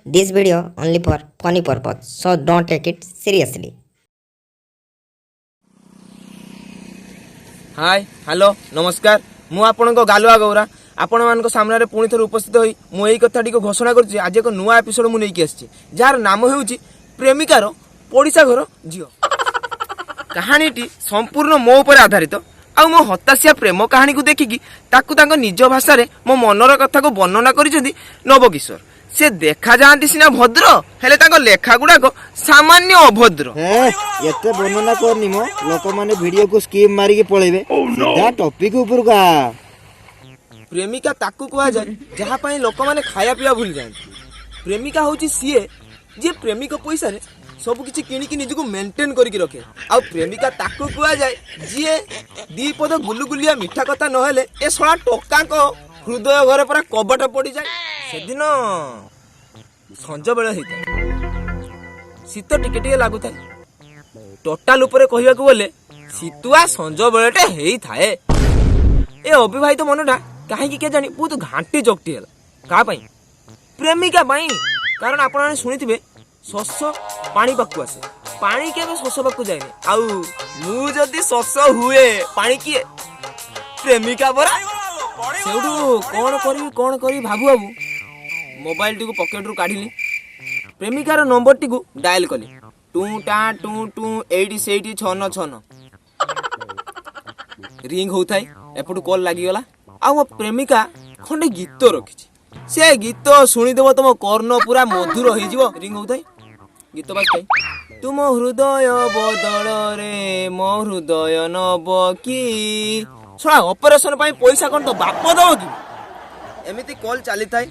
This video only for funny purpose, so don't take it seriously. Hi, hello, ନମସ୍କାର। ମୁଁ ଆପଣଙ୍କ ଗାଲୁଆ ଗୌରା ଆପଣମାନଙ୍କ ସାମ୍ନାରେ ପୁଣି ଥରେ ଉପସ୍ଥିତ ହୋଇ ମୁଁ ଏଇ କଥାଟିକୁ ଘୋଷଣା କରୁଛି। ଆଜି ଏକ ନୂଆ ଏପିସୋଡ ମୁଁ ନେଇକି ଆସିଛି, ଯାହାର ନାମ ହେଉଛି ପ୍ରେମିକାର ପଡ଼ିଶା ଘର ଝିଅ। କାହାଣୀଟି ସମ୍ପୂର୍ଣ୍ଣ ମୋ ଉପରେ ଆଧାରିତ ଆଉ ମୋ ହତାଶିଆ ପ୍ରେମ କାହାଣୀକୁ ଦେଖିକି ତାକୁ ତାଙ୍କ ନିଜ ଭାଷାରେ ମୋ ମନର କଥାକୁ ବର୍ଣ୍ଣନା କରିଛନ୍ତି ନବକିଶୋର। ସେ ଦେଖାଯାଆନ୍ତି ସିନା ଭଦ୍ର, ହେଲେ ତାଙ୍କ ଲେଖା ଗୁଡାକ ସାମାନ୍ୟ ଅଭଦ୍ର। ହେ, ଏତେ ବର୍ଣ୍ଣନା କରନି ମ, ଲୋକମାନେ ଭିଡିଓକୁ ସ୍କିପ୍ ମାରିକି ପଳେଇବେ। ସିଧା ଟପିକ ଉପରକୁ ଆ। ପ୍ରେମିକା ତାକୁ କୁହାଯାଏ ଯାହା ପାଇଁ ଲୋକମାନେ ଖାଇବା ପିଇବା ଭୁଲି ଯାଆନ୍ତି। ପ୍ରେମିକା ହଉଛି ସିଏ ଯିଏ ପ୍ରେମିକ ପଇସାରେ ସବୁ କିଛି କିଣିକି ନିଜକୁ ମେଣ୍ଟେନ୍ କରିକି ରଖେ। ଆଉ ପ୍ରେମିକା ତାକୁ କୁହାଯାଏ ଯିଏ ଦି ପଦ ଗୁଲୁଗୁଲିଆ ମିଠା କଥା ନହେଲେ ଏ ଶଳା ଟୋକାଙ୍କ ହୃଦୟ ଘରେ ପୁରା କବାଟ ପଡିଯାଏ। ସେଦିନ ସଞ୍ଜ ବେଳ ହେଇଥାଏ, ଶୀତ ଟିକେ ଟିକେ ଲାଗୁଥାଏ। ଟୋଟାଲ ଉପରେ କହିବାକୁ ଗଲେ ଶୀତୁଆ ସଞ୍ଜ ବେଳଟେ ହେଇଥାଏ। ଏ ଅବିବାହିତ ମନଟା କାହିଁକି କେଜାଣି ବହୁତ ଘାଣ୍ଟି ଚକଟି ହେଲା। କାହା ପାଇଁ? ପ୍ରେମିକା ପାଇଁ। କାରଣ ଆପଣମାନେ ଶୁଣିଥିବେ, ଶୋଷ ପାଣି ପାଖକୁ ଆସେ, ପାଣି କେବେ ଶୋଷ ପାଖକୁ ଯାଏନି। ଆଉ ମୁଁ ଯଦି ଶୋଷ ହୁଏ, ପାଣି କିଏ? ପ୍ରେମିକା ପରା। ସେଇଠୁ କଣ କରିବି କଣ କରିବି ଭାବୁ ଭାବୁ ମୋବାଇଲଟିକୁ ପକେଟରୁ କାଢିଲି, ପ୍ରେମିକାର ନମ୍ବରଟିକୁ ଡାଏଲ କଲି, ଟୁ ଟା ଟୁ ଟୁ ଏଇଟି ସେଇଠି 6 9 6 9। ରିଙ୍ଗ ହଉଥାଏ, ଏପଟୁ କଲ୍ ଲାଗିଗଲା। ଆଉ ମୋ ପ୍ରେମିକା ଖଣ୍ଡେ ଗୀତ ରଖିଛି, ସେ ଗୀତ ଶୁଣିଦେବ ତମ କର୍ଣ୍ଣ ପୁରା ମଧୁର ହେଇଯିବ। ରିଙ୍ଗ ହଉଥାଏ, ଗୀତ ବାଜୁଥାଏ, ତୁମ ହୃଦୟ ବଦଳରେ ମୋ ହୃଦୟ ନବ କି? ଶଳା, ଅପରେସନ ପାଇଁ ପଇସା କଣ ତ ବାପ ଦବ କି? ଏମିତି କଲ୍ ଚାଲିଥାଏ।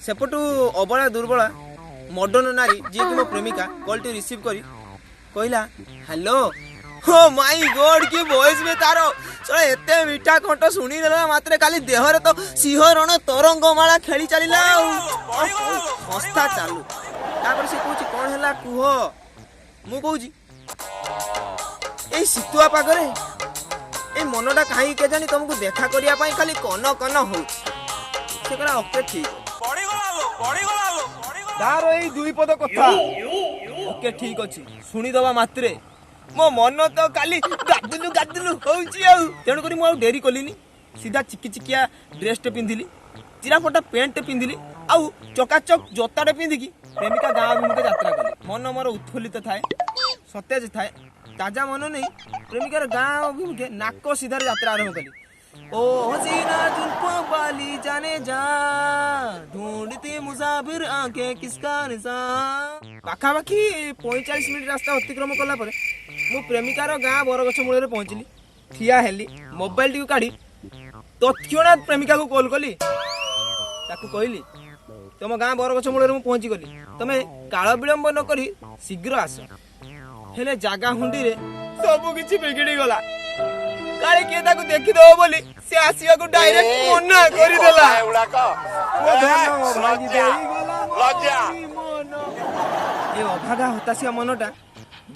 ସେପଟୁ ଅବଳା ଦୁର୍ବଳା ମଡର୍ଣ୍ଣ ନାରୀ ଯିଏକି ମୋ ପ୍ରେମିକା କଲ୍ଟି ରିସିଭ୍ କରି କହିଲା, "ହ୍ୟାଲୋ।" ହୋ ମାଇ ଗଡ୍, କି ଭଏସ୍ ବେ ତାର! ଶଳା, ଏତେ ମିଠା କଣ୍ଠ ଶୁଣିଦେଲା ମାତ୍ରେ କାଲି ଦେହରେ ତ ସିହରଣ ତରଙ୍ଗମାଳା ଖେଳି ଚାଲିଲା। ଆଉ ହଉ, ସଂସ୍ଥା ଚାଲୁ। ତାପରେ ସେ କହୁଛି, "କଣ ହେଲା କୁହ?" ମୁଁ କହୁଛି, ଏଇ ଶୀତୁଆ ପାଗରେ ଏଇ ମନଟା କାହିଁକି କେଜାଣି ତମକୁ ଦେଖା କରିବା ପାଇଁ ଖାଲି କନ କନ ହଉଛି। ସେ କହିଲା, "ଓକେ, ଠିକ ଅଛି।" ତାର ଏଇ ଦୁଇ ପଦ କଥା, "ଓକେ, ଠିକ ଅଛି", ଶୁଣିଦବା ମାତ୍ରେ ମୋ ମନ ତ କାଲି ଗାଦୁଲୁ ଗାଦୁଲୁ ହଉଛି। ଆଉ ତେଣୁକରି ମୁଁ ଆଉ ଡେରି କଲିନି, ସିଧା ଚିକି ଚିକିଆ ଡ୍ରେସଟେ ପିନ୍ଧିଲି, ଚିରା ଫଟା ପ୍ୟାଣ୍ଟଟେ ପିନ୍ଧିଲି ଆଉ ଚକାଚକ ଜୋତାଟେ ପିନ୍ଧିକି ପ୍ରେମିକା ଗାଁ ଅଭିମୁଖେ ଯାତ୍ରା କଲି। ମନ ମୋର ଉତ୍ଫୁଲ୍ଲିତ ଥାଏ, ସତେଜ ଥାଏ। ତାଜା ମନ ନେଇ ପ୍ରେମିକାର ଗାଁ ଅଭିମୁଖେ ନାକ ସିଧାରେ ଯାତ୍ରା ଆରମ୍ଭ କଲି। ओ हसीना जुल्फों वाली जाने जा, ढूंढती मुसाफिर आंखें किसका निशान। ପାଖାପାଖି 45 ମିନିଟ୍ ରାସ୍ତା ଅତିକ୍ରମ କଲା ପରେ ମୁଁ ପ୍ରେମିକାର ଗାଁ ବରଗଛ ମୂଳରେ ପହଞ୍ଚିଲି। ଠିଆ ହେଲି, ମୋବାଇଲଟିକୁ କାଢି ତତ୍କ୍ଷଣାତ୍ ପ୍ରେମିକାକୁ କଲ୍ କଲି। ତାକୁ କହିଲି, ତମ ଗାଁ ବରଗଛ ମୂଳରେ ମୁଁ ପହଞ୍ଚିଗଲି, ତମେ କାଳ ବିଳମ୍ବ ନ କରି ଶୀଘ୍ର ଆସ। ହେଲେ ଜାଗା ହୁଣ୍ଡିରେ ସବୁ କିଛି ବିଗିଡି ଗଲା। କାଳେ କିଏ ତାକୁ ଦେଖିଦବ ବୋଲି ସେ ଆସିବାକୁ ଡାଇରେକ୍ଟ ମନା କରିଦେଲା। ମୋ ଧନ ଭାଙ୍ଗି ଦେଇଗଲା ମୋରି ମନ। ଏ ଅଭାଗା ହତାଶିଆ ମନଟା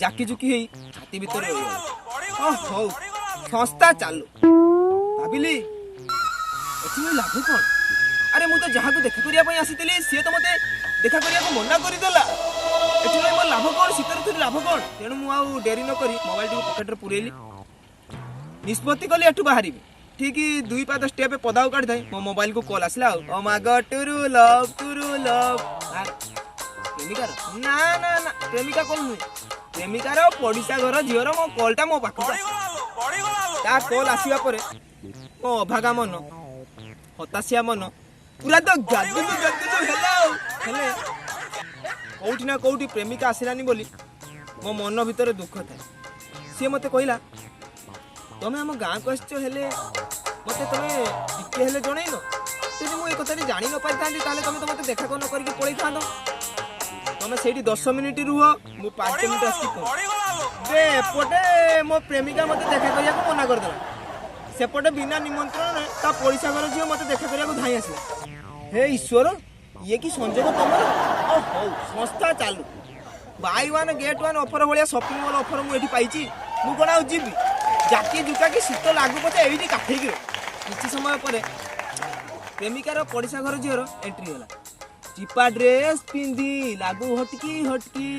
ଜାକି ଜୁକି ହେଇ ଛାତି ଭିତରେ ରହିଗଲା। ଓ ହଉ, ସଂସ୍ଥା ଚାଲୁ। ଭାବିଲି, ଏଠି ମୋର ଲାଭ କଣ? ଆରେ, ମୁଁ ତ ଯାହାକୁ ଦେଖା କରିବା ପାଇଁ ଆସିଥିଲି, ସିଏ ତ ମତେ ଦେଖା କରିବାକୁ ମନା କରିଦେଲା। ଏଠି ରହି ମୋର ଲାଭ କଣ? ଶୀତ ଋତୁରେ ଲାଭ କଣ? ତେଣୁ ମୁଁ ଆଉ ଡେରି ନ କରି ମୋବାଇଲଟିକୁ ପକେଟରେ ପୁରେଇଲି, ନିଷ୍ପତ୍ତି କଲି ଏଠୁ ବାହାରିବି। ଠିକ ଦୁଇ ପାଦ ଷ୍ଟେପ ପଦାକୁ କାଢିଥାଏ, ମୋ ମୋବାଇଲକୁ କଲ୍ ଆସିଲା। ଆଉ ଓ ମାଗ, ଟୁରୁ ଲଭ୍ ଟୁରୁ ଲଭ୍। ପ୍ରେମିକାର? ନା ନା ନା, ପ୍ରେମିକା କଲ୍ ନୁହେଁ, ପ୍ରେମିକାର ପଡ଼ିଶା ଘର ଝିଅର ମୋ କଲ୍ଟା ମୋ ପାଖକୁ ଆସିଲା। ତା କଲ୍ ଆସିବା ପରେ ମୋ ଅଭାଗା ମନ, ହତାଶିଆ ମନ ପୁରା ତ ଗାଦୁଲୁ ଗାଦୁଲୁ ହେଲା। ଆଉ ହେଲେ କୋଉଠି ନା କୋଉଠି ପ୍ରେମିକା ଆସିଲାନି ବୋଲି ମୋ ମନ ଭିତରେ ଦୁଃଖ ଥାଏ। ସିଏ ମତେ କହିଲା, ତମେ ଆମ ଗାଁକୁ ଆସିଛ, ହେଲେ ମତେ ତମେ ଟିକେ ହେଲେ ଜଣେଇନ। ଯଦି ମୁଁ ଏ କଥାଟି ଜାଣି ନ ପାରିଥାନ୍ତି, ତାହେଲେ ତମେ ତ ମତେ ଦେଖା ନ କରିକି ପଳେଇଥାନ୍ତ। ତମେ ସେଇଠି 10 ମିନିଟ୍ ରୁହ, ମୁଁ 5 ମିନିଟ୍ ଆସିକି ପହଞ୍ଚି। ଏପଟେ ମୋ ପ୍ରେମିକା ମତେ ଦେଖା କରିବାକୁ ମନା କରିଦେଲା, ସେପଟେ ବିନା ନିମନ୍ତ୍ରଣରେ ତା ପଡ଼ିଶା ଘର ଝିଅ ମତେ ଦେଖା କରିବାକୁ ଧାଇଁ ଆସିଲା। ହେ ଈଶ୍ୱର, ଇଏ କି ସଂଯୋଗ ତମର! ଓ ହଉ, ସଂସ୍ଥା ଚାଲୁ। Buy one get one offer ଭଳିଆ ସପିଂ ମଲ୍ ଅଫର ମୁଁ ଏଠି ପାଇଛି, ମୁଁ କଣ ଆଉ ଯିବି? ଜାକି ଜୁକାକି ଶୀତ ଲାଗୁ ପଛେ ଏଇଠି କାଠେଇକି ରହ। କିଛି ସମୟ ପରେ ପ୍ରେମିକାର ପଡ଼ିଶା ଘର ଝିଅର ଏଣ୍ଟ୍ରି ହେଲା। ଚିପା ଡ୍ରେସ୍ ପିନ୍ଧି ଲାଗୁ ହଟକି ହଟକି,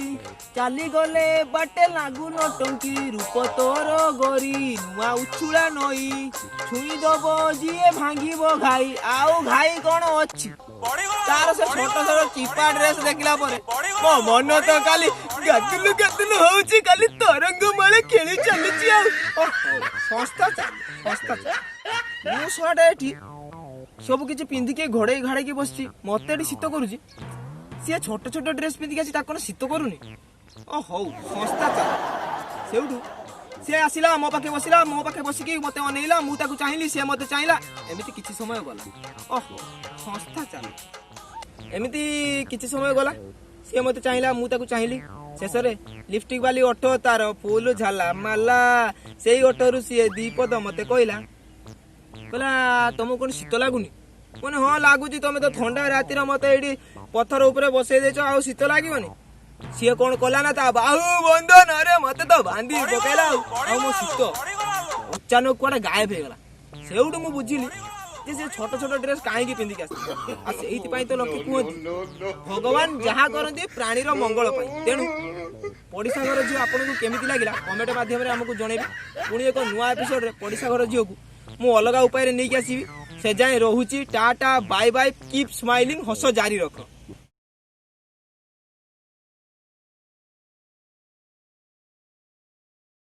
ଚାଲିଗଲେ ବାଟେ ଲାଗୁ ନଟଙ୍କି। ରୂପ ତୋର ଗରି ନୂଆ ଉଛୁଳା ନଈ, ଛୁଇଁ ଦବ ଯିଏ ଭାଙ୍ଗିବ ଘାଇ। ଆଉ ଘାଇ କଣ ଅଛି? ତାର ସେ ଛୋଟ ଛୋଟ ଚିପା ଡ୍ରେସ୍ ଦେଖିଲା ପରେ ମୋ ମନ ତ କାଲି ଗାଦୁଲୁ ଗାଦୁଲୁ ହଉଛି, କାଲି ତରଙ୍ଗ ମଳେ ଖେଳି ଚାଲିଛି। ଆଉ ଓହୋ, ସଂସ୍ଥା ଚାଲୁ, ସଂସ୍ଥା ଚାଲୁ। ମୁଁ ଶଳାଟା ଏଠି ସବୁ କିଛି ପିନ୍ଧିକି ଘୋଡେଇ ଘାଡେଇକି ବସିଛି, ମତେ ଏଠି ଶୀତ କରୁଛି। ସିଏ ଛୋଟ ଛୋଟ ଡ୍ରେସ୍ ପିନ୍ଧିକି ଅଛି, ତାକୁ କଣ ଶୀତ କରୁନି? ଓ ହଉ, ସଂସ୍ଥା ଚାଲୁ। ସେଇଠୁ ସିଏ ଆସିଲା, ମୋ ପାଖେ ବସିଲା। ମୋ ପାଖେ ବସିକି ମତେ ଅନେଇଲା, ମୁଁ ତାକୁ ଚାହିଁଲି, ସିଏ ମତେ ଚାହିଁଲା। ଏମିତି କିଛି ସମୟ ଗଲା। ଓହୋ, ସଂସ୍ଥା ଚାଲୁ। ଏମିତି କିଛି ସମୟ ଗଲା, ସିଏ ମତେ ଚାହିଁଲା, ମୁଁ ତାକୁ ଚାହିଁଲି। ଶେଷରେ ଲିପଷ୍ଟିକ ବାଲି ଓଠ ତାର ଫୁଲ ଝାଲା ମାଲା, ସେଇ ଓଠରୁ ସିଏ ଦି ପଦ ମତେ କହିଲା। କହିଲା, ତମକୁ କଣ ଶୀତ ଲାଗୁନି? ମାନେ ହଁ, ଲାଗୁଛି। ତମେ ତ ଥଣ୍ଡା ରାତିରେ ମତେ ଏଇଠି ପଥର ଉପରେ ବସେଇ ଦେଇଛ, ଆଉ ଶୀତ ଲାଗିବନି? ସିଏ କଣ କଲା ନା ତା ବାହୁ ବନ୍ଧନରେ ମତେ ତ ବାନ୍ଧି ପକେଇଲା। ଆଉ ମୋ ଶୀତ ଅଚାନକ କୁଆଡେ ଗାୟବ ହେଇଗଲା। ସେଇଠୁ ମୁଁ ବୁଝିଲି ଯେ ସେ ଛୋଟ ଛୋଟ ଡ୍ରେସ କାହିଁକି ପିନ୍ଧିକି ଆସିଥିଲା। ଆଉ ସେଇଥିପାଇଁ ତ ଲୋକେ କୁହନ୍ତି, ଭଗବାନ ଯାହା କରନ୍ତି ପ୍ରାଣୀର ମଙ୍ଗଳ ପାଇଁ। ତେଣୁ ପଡ଼ିଶା ଘର ଝିଅ ଆପଣଙ୍କୁ କେମିତି ଲାଗିଲା, କମେଣ୍ଟ ମାଧ୍ୟମରେ ଆମକୁ ଜଣେଇବେ। ପୁଣି ଏକ ନୂଆ ଏପିସୋଡରେ ପଡ଼ିଶା ଘର ଝିଅକୁ ମୁଁ ଅଲଗା ଉପାୟରେ ନେଇକି ଆସିବି। ସେ ଯାଏଁ ରହୁଛି। ଟା ଟା, ବାଇ ବାଇ, କିପ୍ ସ୍ମାଇଲିଂ, ହସ ଜାରି ରଖ।